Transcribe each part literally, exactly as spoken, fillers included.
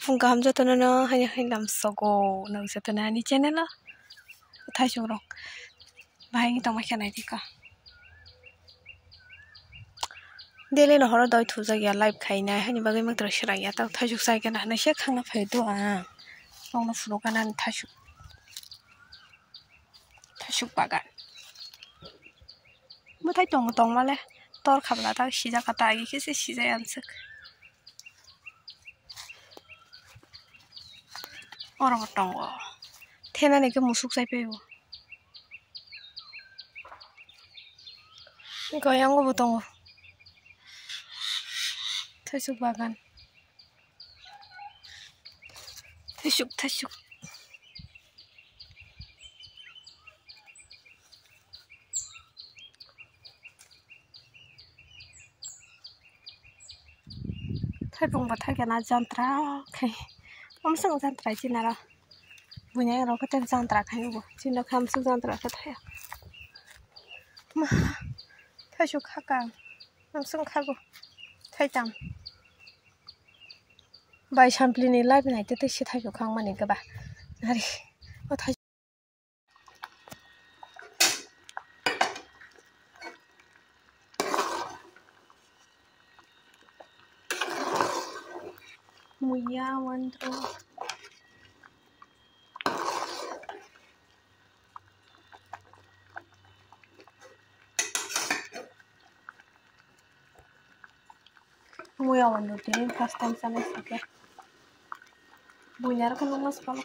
Phung kaham jotono no, haini haini lam sogo nang jotono ani channel o. Thaisuk rok bahai wngwi tongma khe nai dikha. Daily no horo doi thujak ya live khainai, haini bagwi matwrwi swrang ya, tamo thaisuk chai khe na hinwi se khangna phai do ang. Tongno phunuk gana ani thaisuk. Thaisuk bagan. Bwthai tongo tongmale. Tor khabla ta sijak kha ta agi khe se sijai answk. Oro bo tongo. Thenani khe musuk chai phai o. Goyango bo tongo. Thaisuk bagan. Thaisuk, thaisuk. Thaipung bo thaikhe na jantra khai. Omsong jantra chinaro. Buini rok khe jantra khai bo. Chino khamsuk jantra khe thaya. Ma, thaisuk khakang. Omsong khago. Thaitam. Bai sampli ni live nai te tei se thaisuk khang mani khe ba. Nari. O thai. Muya wandro. Muya wano tini first time sanai sake. Bunyar khe nukna swkang.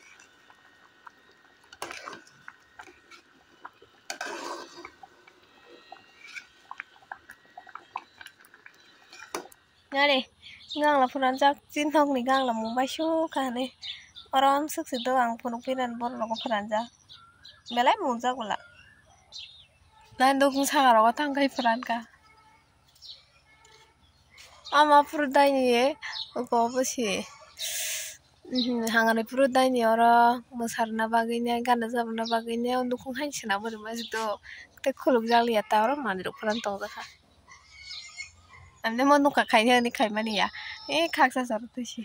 Nare, gangla phuranjak, chinthokni gangla mungbai sukha hinwi. Oro amsuk se do ang phunuk pinani borok rogo phuranjak. Belai mungjak bwla. Nai nukung saka rogo thang khai phuranka. Ama phuru daini ye, oko obo se. Mhm, hangani phuru daini oro mwsarna bagwi ne, gana jabna bagwi ne, o nukung hai sina bwrwi ma do. Tei khuluk jak liya ta oro manwi rok phuru tong jakha. Ani mo nukha khaini ani khaimani ya. E khaksa jora twi se.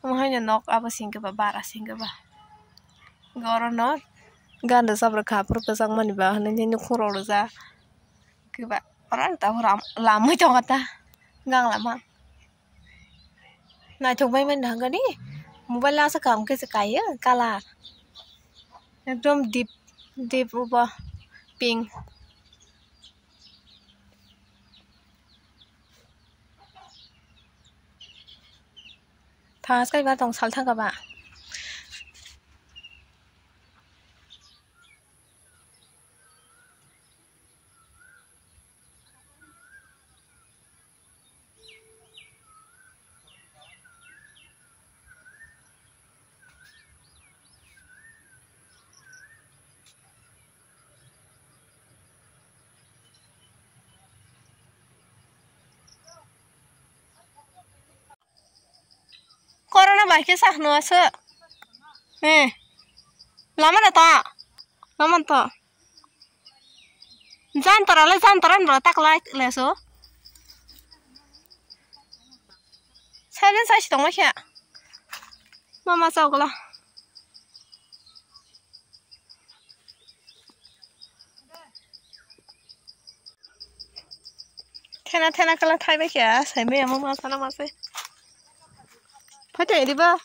Omo haino nok abo singkhe ba bara singkhe ba. Oro no gana jabra kha phuru kwchangmani ba hinwi nukhung rok rijak. Khe ba oro ta lamwi tongo ta gang lama. Naithok bai mani hwnkhe di mobile lasa kaham khe se kaiyo colour ekdom deep deep obo pink. Thang aswk kaiba tong salthang kaba. Corona bai khe sa hwnwi aswk. Eh. Lama da ta. Lama da ta. Jantara le jantara nra tak lai le so. Silent sai tong ma khe. Mama chau gala. Thena thena kala thai bai khe sai mai amo ma sana ma se. Phaithai di ba.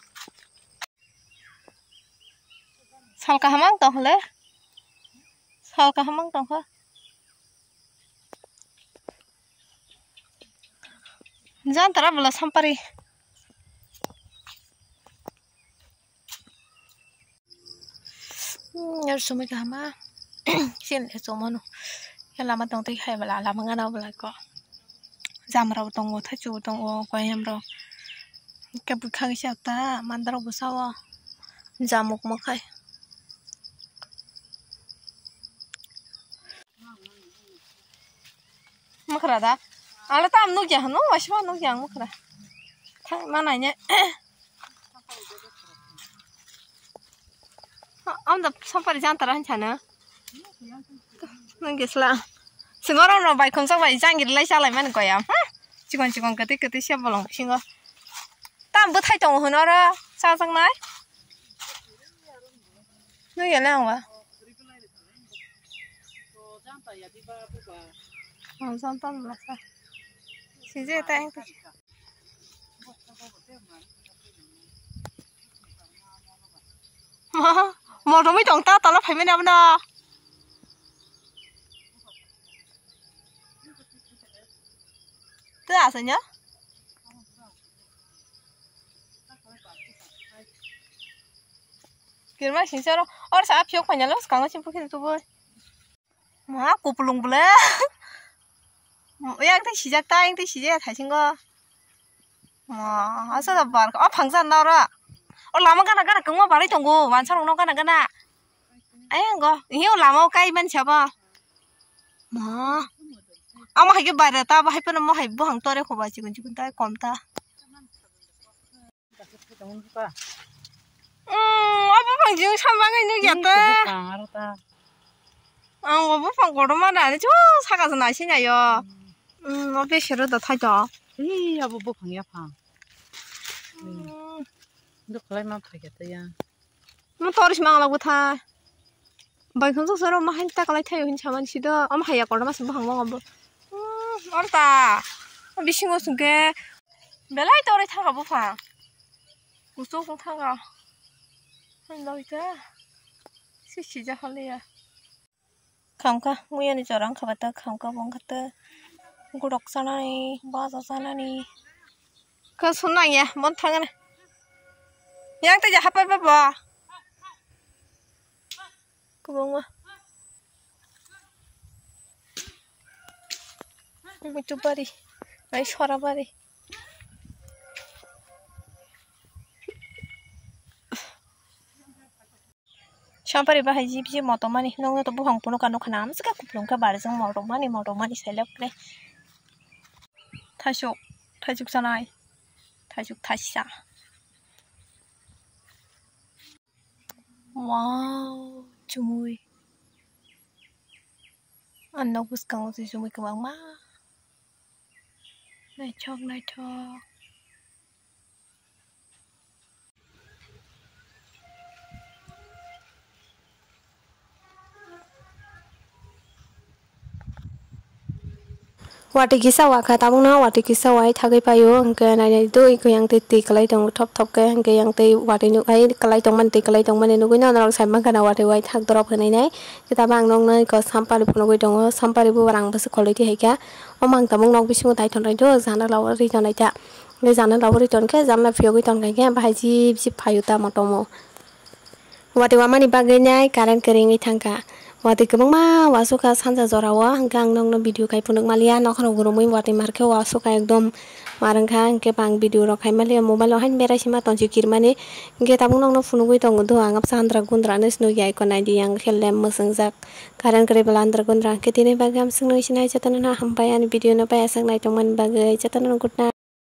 Sal kaham ang tong le. Sal kaham ang tong kha. Jantara bwla sampari. Hmm, yar sumui kahama. Sin le sumano. Ya lama tong tei hai bwla lama ngana bwla ko. Jam rok tongo, thaichuk tongo, koyam rok. Ke bwkha kisa ta mandar bwsa o. Jamuk makhai. Mwkhra da? Ang le tam nukya hwno, waisa ma nukya ang mwkhra. Thang ma naine. Am da sampari jantara hinsa no. Nang gisla. Singo rom rom bai khumsa bai jangir lai chalai mani koyam. Ha? Chikon chikon kwtwi kwtwi se bolong singo. Ang bwthai tongo hwn oro chajaknai. Nui ya le ang ba. Ang jam tong la sa. Sije ta ang. Mo, mo romoi tong ta tala phai mani abono. Tu asanya? Kirma singsa ro, or sa phiok phanya lo, skang sing pukhin tu boy. Ma kupulung bole. Yang tei sijak ta, yang tei sijak thaisingo. Ma, asa da bar, o phangsa na ro. O lama gana gana kungma barai tongo, wansa rok no gana gana. Ayang go, ini o lama o kai man sabo. Ma. Amo hai ke bare ta, bahai pano mo hai buhang tore khoba chikun chikun ta, kom ta. Mm, o buphang jing sambangai nukya ta. Ang o buphang kotorma nani chu saka se nai se nai o. Mm, o besero da thai to. Ee, abo buphang yaphang. Mm. Ndo khlai ma phai khe tei ya. Mo tor si mang lagu thai. Bai khon sok soro ma hai ta kalai thai hin saman si do. Am haya kotorma se buphang mo abo. Mm, or ta. Bisingo sungke. Belai torai thangkha buphang. Kuchuk wng thangkha. Ani bagwi ta. Si sijak haliya. Khamkha, muyani jora wngkha ba ta khamkha bo wngkha ta. Gurok chanani, baja chanani. Khe sung nang ya, bon thangani. Yang tei ja hapai ba bo. Kwbangma. Muitu bari, ai sora bari. Sampari bahai jip jip motomani, nokno to buphang phunukha nukha na, amswkhe kupulung khe barijak motomani, motomani sailok kre. Thaisuk, thaisuk chanai, thaisuk thaisa. Wow, chumui. Ang nok bwskango se chumui kwbangma. Naithok, naithok. Watwi kisa wakha, tabukno watwi kisa wai thagwi paio, hwnkhe nainai twi kwrwi yang twi twi kwlai tongo thop thop khe, hwnkhe yang twi watwi nuk ai kwlai tongmani, twi kwlai tongmani nugwi norok sai mankha na watwi wai thak dorop hinwi nai. Khe tabuk ang nokno eko sampari phunugwi tongo, sampari bubar ang bwswk kholwi twi hai kha. Omo ang tabuk nok bisingo dai tonwi do, janala o ri tonwi ta. Hwnkhe janala o ri tonkhe janala phiyogwi tonkha khe bahai jip jip phaio tamo tomo. Watwi wamani bagwi nai current kwrwi wngwi thangkha. Watwi kwbangma wasukha sanja jorao, hwnkhe ang nokno video khai phunuk manliya, nokhorok gurumwi watwi markhe wasukha ekdom mar wngkha, hwnkhe bang video rok khai manliya, mobile o haino berai sima tongsi kirmani, hwnkhe tabuk nokno phunugwi tongo do, ang absa handra gundra hinwi sinukya eko naidi, yang khe lem mwswngjak, current kwrwi bwla handra gundra, hwnkhe tini bagwi amswkno sinai jotono hambai ani video no pai aswk naitokmani bagwi jotono good night.